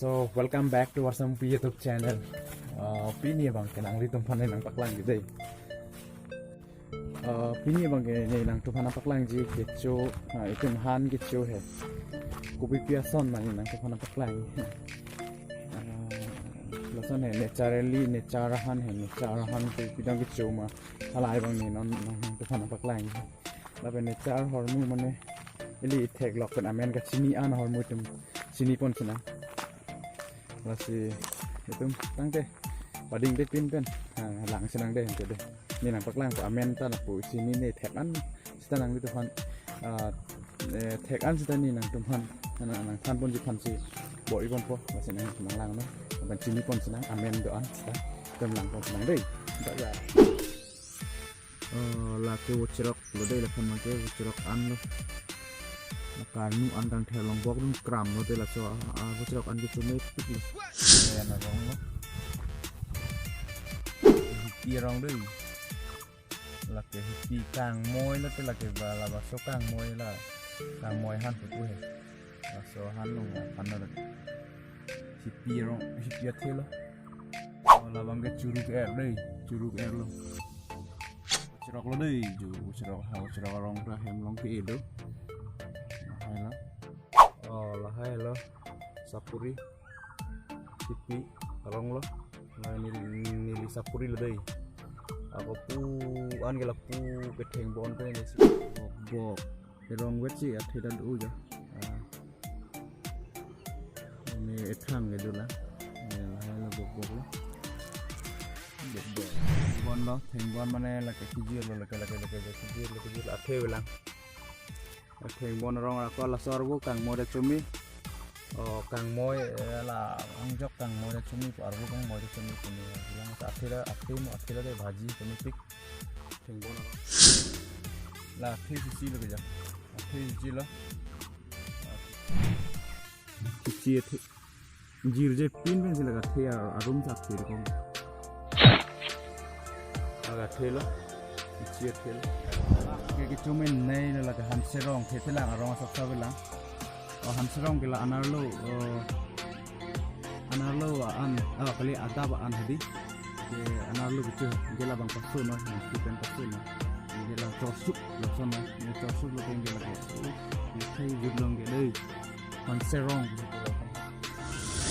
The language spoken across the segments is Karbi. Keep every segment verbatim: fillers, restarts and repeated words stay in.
So, welcome back to Warsampi YouTube channel. Uh, pini abangke nanglitum aphan nangpaklangji dei. Uh, pini abangke ne nangtum aphan nangpaklangji kecho, uh, itum han kecho he. Kopi pi ason ma ne nangtum aphan nangpaklang. Uh, lason he naturally, nature ahan he, nature ahan kopi pi dang kecho ma. Halahai abang ne non nang nangtum aphan nangpaklang. Lapen nature ahormu mane ili theklok pen amen kachini an ahormu itum chinipon sinang. Lasi itum tangte padingde pin pen, ah, lang sinang dei, ante dei. Ne nangpaklangpo amen ta lapu chinine thek an seta nanglitum aphan, ah, eh, thek an seta ne nangtum aphan, nang, nangthanponji aphansi bor-iponpo, lasi nangtum nanglang non. Lapen chinipon sinang amen do-an seta itum langpon sinang dei. Bye bye. Oh, lake vocherok lo dei, lapen abangke vocherok an lo. La karnu an kangther along bok dun kram lo dei, laso, ah, ah, vocherok an kecho mepik lo. Ayan arong lo. Hipi arong dei. Lake hipi kangmoi lo dei, lake ba, labangso kangmoi la. Kangmoi han pupu he. Laso han lo, han lo dei. Hipi arong, hipi athe lo. Oh, labangke churuk er dei, churuk er lo. Cherok lo dei, ju, cherok, ha, cherok arong ta hem along ke-e do. Lahai lo. Oh, lahai lo. Sapuri. Hipi arong lo. Lahai neli, neli sapuri lo dei. Ako pu an ke lapu ketheng bon ke ne si. Bok, bok. Erong wet si athe ta do ja. Ah. Ne ethang ke do la. Ne lahai lo bok bok lo. Bok bok. Bon lo, theng bon mane lake kijir lo, lake, lake, lake, lake kijir lo, kijir lo, athe avelang. Theng bon arong ako laso arvo kangmoi ta chomi. Oh, kangmoi, eh, la angjok kangmoi ta chomi, arvo kangmoi ta chomi, kuni bilang ta athe ta, athe mo, athe ta dei bhaji, kuni pik. Theng bon arong. La athe sisi lo keja. Athe sisi lo. Sisi athe. Jirje pin pen si la athe a-, arum sa athe kong. La athe lo. Sisi athe lo. Ke kecho menei lo lake hanserong, the thelang arong asap sa avelang. Oh, hanserong ke la anerlo, oh, anerlo an, oh, kali adap an hedi. Ke anerlo kecho, ke labang paso non, yang si pen paso non. Ke la chorsuk, lason non, ne chorsuk lo pen ke lake. Oh, ke thai jut long ke dei. Hanserong.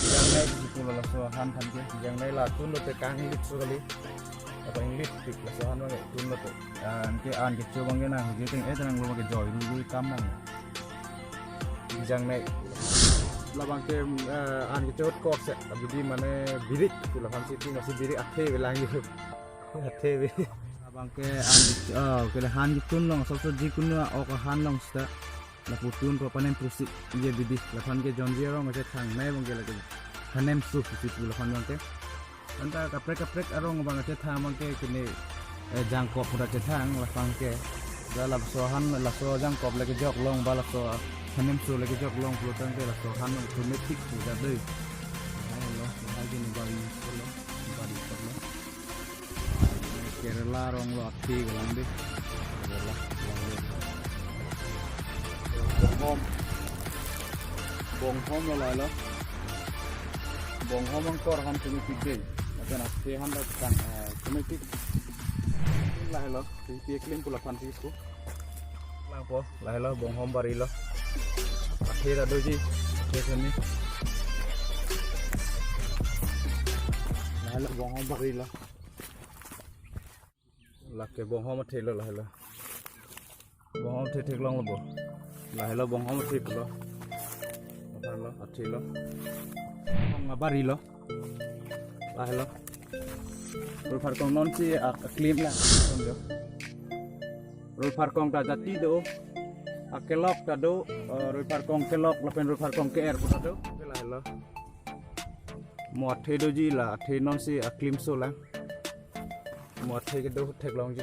Yang nai si pulo laso han than ke. Yang nai la tun lo te kang lit so kali. Apa inglit pik laso han abang tun lo te. An ke, an kecho abang ke nang, je teng, eh, tenang lo abang ke joi, lu, lu kam nang. Jang nai. Labang ke, eh, an kechot kor se, abidi mane birik, pu la aphan si tin, si birik athe avelang yo. Athe ave. Labang ke an, eh, ke han ketun long, sob sob ji kunu, ok han long seta. Lapu tun ko panen trusi, ye bidi, la aphan ke jonji arong kachethang nai abang ke lake. Hanemso si pu la aphan abang ke. Anta kaprek kaprek arong abang kachethang abang ke kene, eh, jangkop pu ta chethang la aphan ke. Da laso han, laso jangkop le kejok long ba laso hanemso le kejok long pulotangte laso han long automatic pu ta dei. Lahai lo, lahai kene bari solo, bari solo. Kerala arong lo athe avelang dei. Kerala, lahai lo. Bonghom. Bonghom lo lahai lo. Bonghom angkor han chomepik dei. Lapen athe han ta tang, eh, chomepik. Lahai lo, pi pi klim pu la aphan si ko. Langpo, lahai lo, bonghom bari lo. Athe ta doji, athe seni. Lahai lo, bonghom bari lo. Lake bonghom athe lo lahai lo. Bonghom athe theklong lo bo. Lahai lo bonghom athe pulo. Lahai lo athe lo. Bonghom bari lo. Lahai lo. Rui pharkong non si ak-, aklim la. Rui pharkong ta jati do. Akelok ta do. Eh, rui pharkong kelok lapen rui pharkong ke-er pu ta do. Lahai lo. Mo athe doji la, athe non si aklimso la. Mo athe kedo theklongji.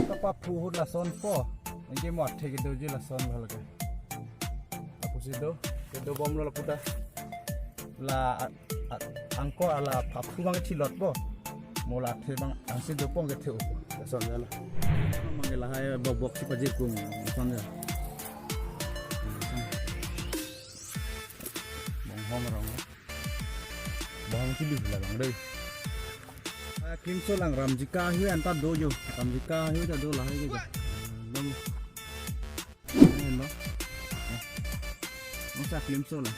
Kapaphu ahut lasonpo. Anke mo athe kedoji lason bhal ke. Lapusi do, kedo bomlo lapu ta. La a-, a-, angkor ala paphu abang thilotpo. Mo la athe abang angse dopong kethe-o. Lason ya la. Abang ke lahai bok bok si pajirkung. Lason ya. Bonghom arong. Bang kili hula bang dei. Ah, klimso lang ramjika hui anta do jo. Ramjika hui ta do lahai jo. Bang. No. Masa klimso lang.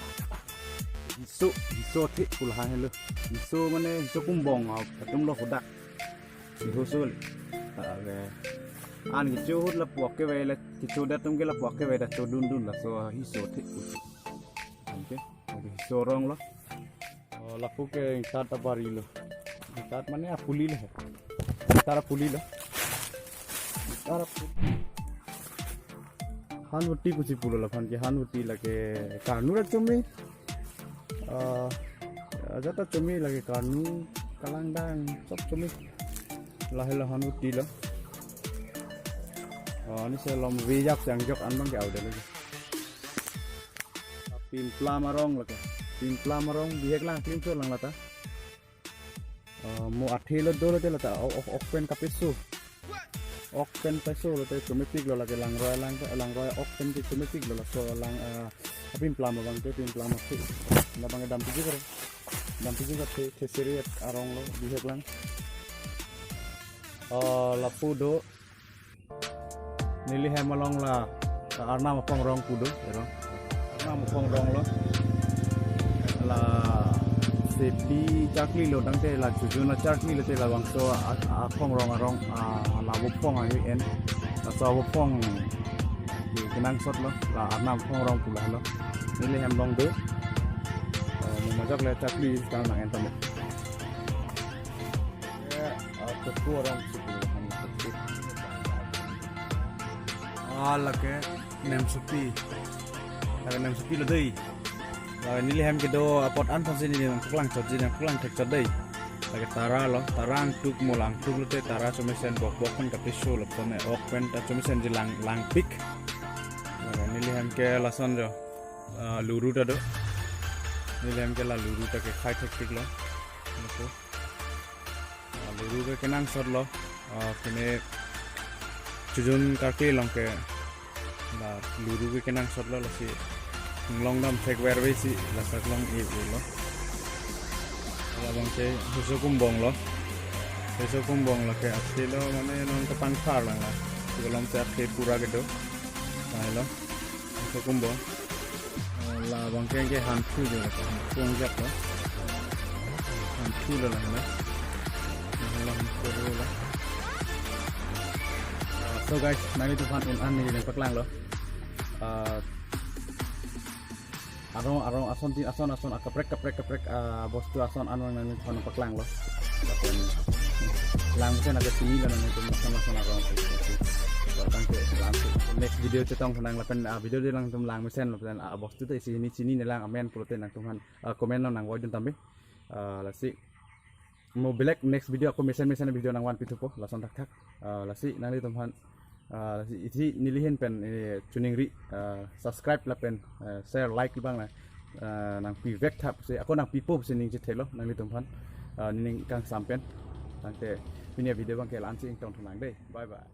Hiso, hiso thik pu lahai lo. Hiso mane hiso kumbong atum lo hodak. Hiso sol. Ave. An kecho ahut lapu akeve la kecho atum ke lapu akeve ta chodun dun laso hiso thik pu. Anke, ave hiso arong lo. Oh, lapu ke ingtat abari lo. Ingtat mane apuli lo. Ingtat apuli lo. Ingtat apuli. Hanvoti pusi pulo laphan ke hanvoti lake karnu rat chome. Ah, ajat ta chome lake karnu, kalangdang, sob chome. Lahai lo hanvoti lo. Ah, ansi lom vejak changjok an bang ke aude lagi. Pimplam arong lake. Pimplam arong bihek lang klimso lang lata. Ah, mo athe lo dolo te lata. O, o, ok pen kapeso. Ok pen peso lote chomepik lo lake langroi lang, langroi ok pen ke chomepik lo laso lang, ah, pimplam abang ke pimplam athe. Labang ke dam piji karo. Dam piji karo the, the seri arong lo bihek lang. Ah, lapu do. Neli hem along la, la Arnam aphong rong pu do, ero. Arnam aphong rong lo. La sepi charkli lo tangte la chojun la charkli lote labangso a, a, aphong rong arong, a, la avo aphong ahi en. Laso avo aphong ke kenangsot lo, la Arnam aphong rong pu lahai lo. Neli hem along do. Eh, mo majok le charkli ta nang en tame. Eh, ah, keku arong si pu lahai. Ah, lake nemsopi. Lake nemsopi lo dei. Lake neli hem kedo apot an aphansi neli nangpaklang chotji, nangpaklang thek chot dei. Lake tara lo, tara angtuk mo langtuk lote tara chomesen bok bok pen kapeso lo pone ok pen ta chomesenji lang, langpik. Lake neli hem ke lason jo, ah, luru ta do. Neli hem ke la luru ta kekhai thektik lo. Lake. Ah, luru ke kenangsot lo. Ah, kene chojun karkli along ke la luru ke kenangsot lo lasi inglong dam thek verve si laso along e e lo. Labang ke hiso kumbong lo. Hiso kumbong lake athe lo mane non kepangthar lang la. Kolom si athe pura kedo. Lahai lo. Hiso kumbong. Oh, labang ke ke hanthu jo, hanthu angjak lo. Hanthu lo la na. Lahai lo hanthu lo la. Ah, so guys, nanglitumphan un an neli nangpaklang lo. Ah, arong, arong ason tin ason ason akaprek kaprek kaprek, ah, bostu ason an nanglitumphan nangpaklang lo. Lapen lang mesen agak sini lo nanglitum ason ason arong. So, tangte lang next video chetong nang lapen, ah, video de nangtum lang mesen lapen, ah, bostu te isi hini chinine lang amen pulote nangtumphan, ah, comment lo nangvoi dun tame. Ah, lasi mo belek next video ako mesen mesen video nangvanpi thupo lason thakthak. Ah, lasi nanglitumphan, ah, lasi isi neli ahin pen, eh, choningri, ah, subscribe lapen, eh, share like bang na, ah, nangpivek thap si ako nangpipo si ning chethelo nanglitumphan, ah, nening kangsam pen. Tangte pini avideo abang ke la-an si ingtong thu nang dei. Bye bye.